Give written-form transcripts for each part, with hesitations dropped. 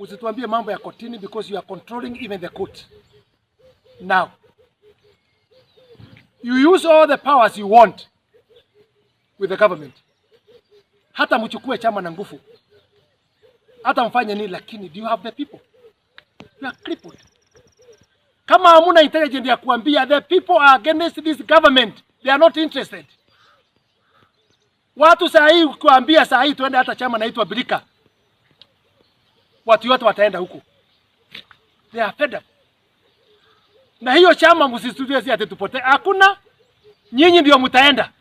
Usituambie mambo ya kotini because you are controlling even the court. Now, you use all the powers you want with the government. Hata mchukue chama na nguvu, hata mfanye nini, lakini do you have the people? You are crippled. Kama hamuna intelligence ya kuambia the people are against this government, they are not interested. Watu saa hii kuambia saa hii tuende hata chama naitwa Birika, watu wote wataenda huko. They are fed up. Na hiyo chama msistudie, si ati tupotee. Hakuna, nyinyi ndio mtaenda.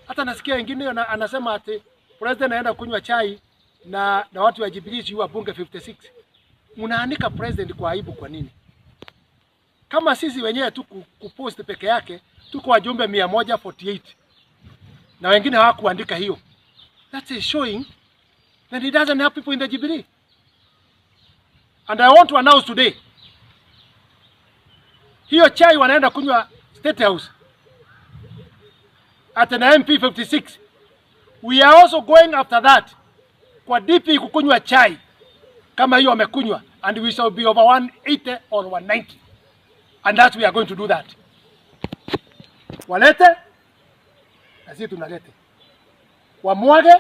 Hata nasikia wengine anasema ati president anaenda kunywa chai na watu wa Jubilee, sijui wabunge 56. Mnaanika president kwa aibu kwa nini? Kama sisi wenyewe tu kupost peke yake tuko wajumbe 148 na wengine hawakuandika hiyo. That is showing that he doesn't have people in the Jubilee. And I want to announce today, hiyo chai wanaenda kunywa State House at an MP 56. We are also going after that kwa DP kukunywa chai kama hiyo wamekunywa, and we shall be over 180 or 190, and that we are going to do that. Walete na sisi tunalete, wamwage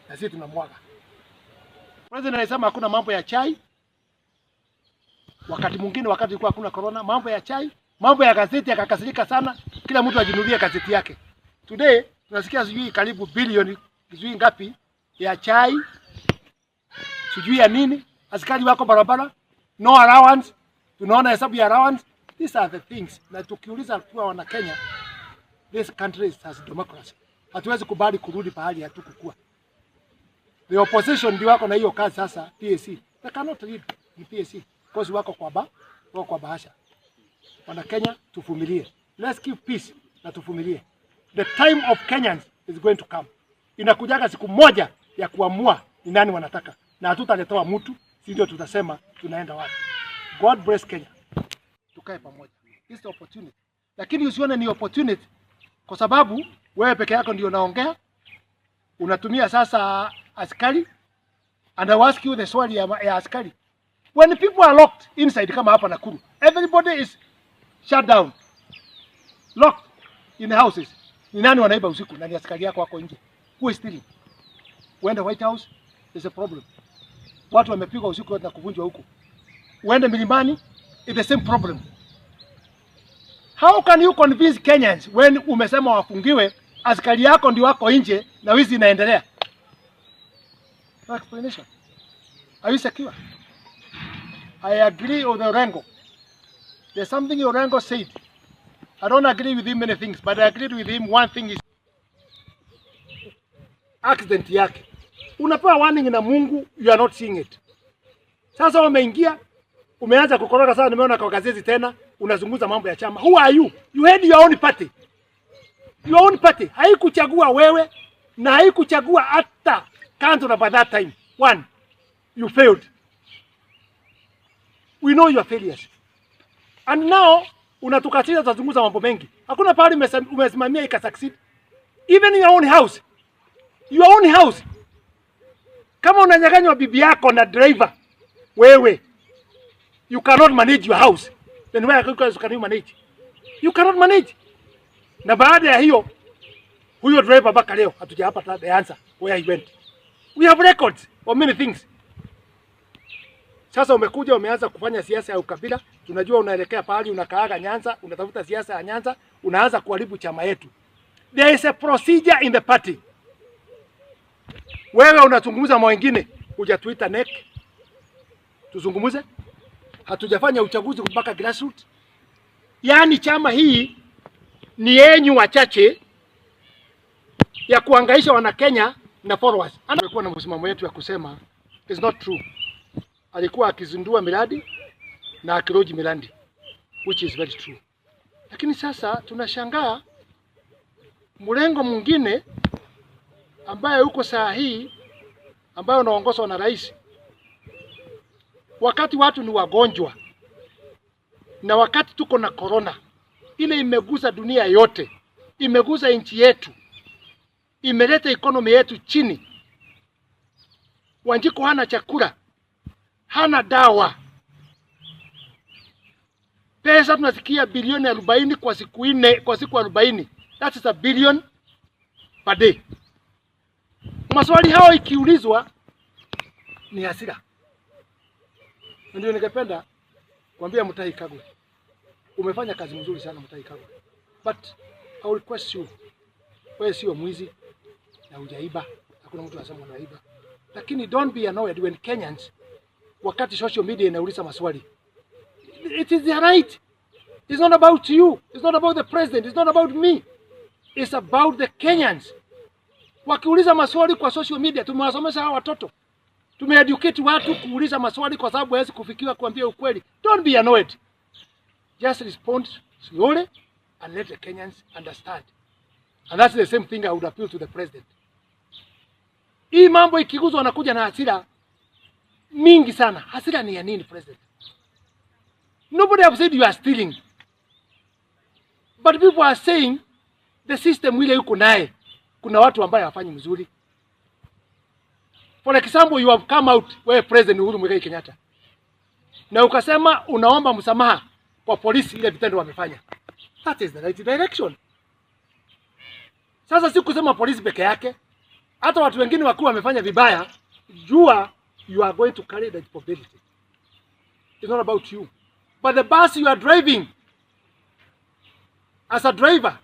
na sisi tunamwaga. President alisema hakuna mambo ya chai. Wakati mwingine, wakati ilikuwa hakuna corona, mambo ya chai, mambo ya gazeti, akakasirika sana, kila mtu ajinunulie gazeti yake. Today tunasikia sijui karibu bilioni sijui ngapi ya chai, sijui ya nini, askari wako barabara, no allowance, tunaona hesabu ya allowance. These are the things, na tukiuliza kuwa wana Kenya, this country has democracy. Hatuwezi kubali kurudi pahali hatukukua. The opposition ndio wako na hiyo kazi sasa, PAC. They cannot lead in PAC because wako kwa bahasha. Wana Kenya, tuvumilie. Let's keep peace na tuvumilie. The time of Kenyans is going to come. Inakujaga siku moja ya kuamua ni nani wanataka, na hatutaletewa mtu, si ndio tutasema tunaenda wapi. God bless Kenya. Tukae pamoja. This is the opportunity. Lakini usione ni opportunity kwa sababu wewe peke yako ndio unaongea, unatumia sasa askari. And I ask you the swali ya askari. When people are locked inside kama hapa Nakuru, everybody is shut down, locked in the houses. Ni nani wanaiba usiku na ni askari yako wako nje? Who is stealing? Uende White House, there's a problem. Watu wamepigwa usiku na kuvunjwa huko. Uende milimani, it's the same problem. How can you convince Kenyans when umesema wafungiwe, askari yako ndio wako nje na wizi inaendelea? No explanation. Are you secure? I agree with Orengo. There's something Orengo said. I don't agree with him many things, but I agreed with him one thing is accident yake. Unapewa warning na Mungu, you are not seeing it. Sasa umeingia, umeanza kukoroga sasa, nimeona kwa gazeti tena unazungumza mambo ya chama. Who are you? You had your own party. Your own party haikuchagua wewe na haikuchagua hata councillor by that time. One, you failed. We know your failures. And now unatukatiza, tutazungumza mambo mengi. Hakuna pahali umesimamia ika succeed. Even your own house. Your own house. Kama unanyang'anywa bibi yako na driver, wewe you cannot manage your house. Then where can you manage? You cannot manage. Na baada ya hiyo, huyo driver mpaka leo hatujapata the answer where he went. We have records of many things. Sasa umekuja umeanza kufanya siasa ya ukabila, tunajua unaelekea pahali unakaaga Nyanza, unatafuta siasa ya Nyanza, unaanza kuharibu chama yetu. There is a procedure in the party. Wewe unazungumza na wengine, hujatuita NEC tuzungumze. Hatujafanya uchaguzi mpaka grassroots. Yaani chama hii ni yenyu wachache ya kuhangaisha wana Kenya na followers. Amekuwa na msimamo yetu ya kusema is not true. Alikuwa akizindua miradi na akilaunch miradi, which is very true. Lakini sasa tunashangaa mrengo mwingine ambaye uko saa hii ambayo unaongozwa na rais, wakati watu ni wagonjwa na wakati tuko na corona ile imegusa dunia yote, imegusa nchi yetu, imeleta economy yetu chini. Wanjiku hana chakula. Hana dawa. Pesa tunasikia bilioni 40 kwa siku 4, kwa siku 40. That is a billion per day. Maswali hao ikiulizwa ni hasira. Ndio ningependa kuambia Mutahi Kagwe, umefanya kazi mzuri sana Mutahi Kagwe, but I will request you, wewe sio mwizi na hujaiba, hakuna mtu anasema unaiba, lakini don't be annoyed when Kenyans, wakati social media inauliza maswali, it is their right. It's not about you, it's not about the president, it's not about me, it's about the Kenyans. Wakiuliza maswali kwa social media, tumewasomesha hawa watoto, tumeeducate watu kuuliza maswali kwa sababu hawezi kufikiwa kuambia ukweli. Don't be annoyed. Just respond slowly and let the Kenyans understand. And that's the same thing I would appeal to the president. Hii mambo ikiguzwa wanakuja na hasira mingi sana. Hasira ni ya nini, president? Nobody have said you are stealing. But people are saying the system ile yuko naye, kuna watu ambaye hawafanyi mzuri. For example, you have come out, wewe President Uhuru Muigai Kenyatta, na ukasema unaomba msamaha kwa polisi ile vitendo wamefanya. That is the right direction. Sasa si kusema polisi peke yake, hata watu wengine wakiwa wamefanya vibaya, jua you are going to carry the responsibility. It's not about you. But the bus you are driving as a driver,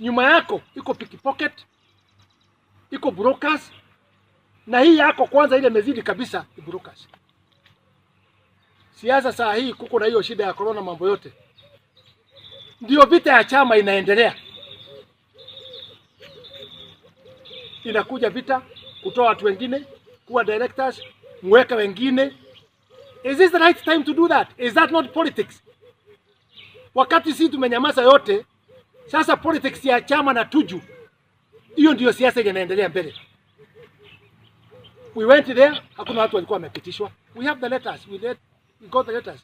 nyuma yako iko pickpocket, iko brokers, na hii yako kwanza ile imezidi kabisa ni brokers. Siasa saa hii kuko na hiyo shida ya corona, mambo yote ndio vita ya chama inaendelea, inakuja vita kutoa watu wengine kuwa directors, mweka wengine. Is this the right time to do that? Is that not politics? Wakati sisi tumenyamaza yote, sasa politics ya chama na Tuju, hiyo ndio siasa inaendelea mbele. We went there, hakuna watu walikuwa wamepitishwa. We have the letters, we got the letters.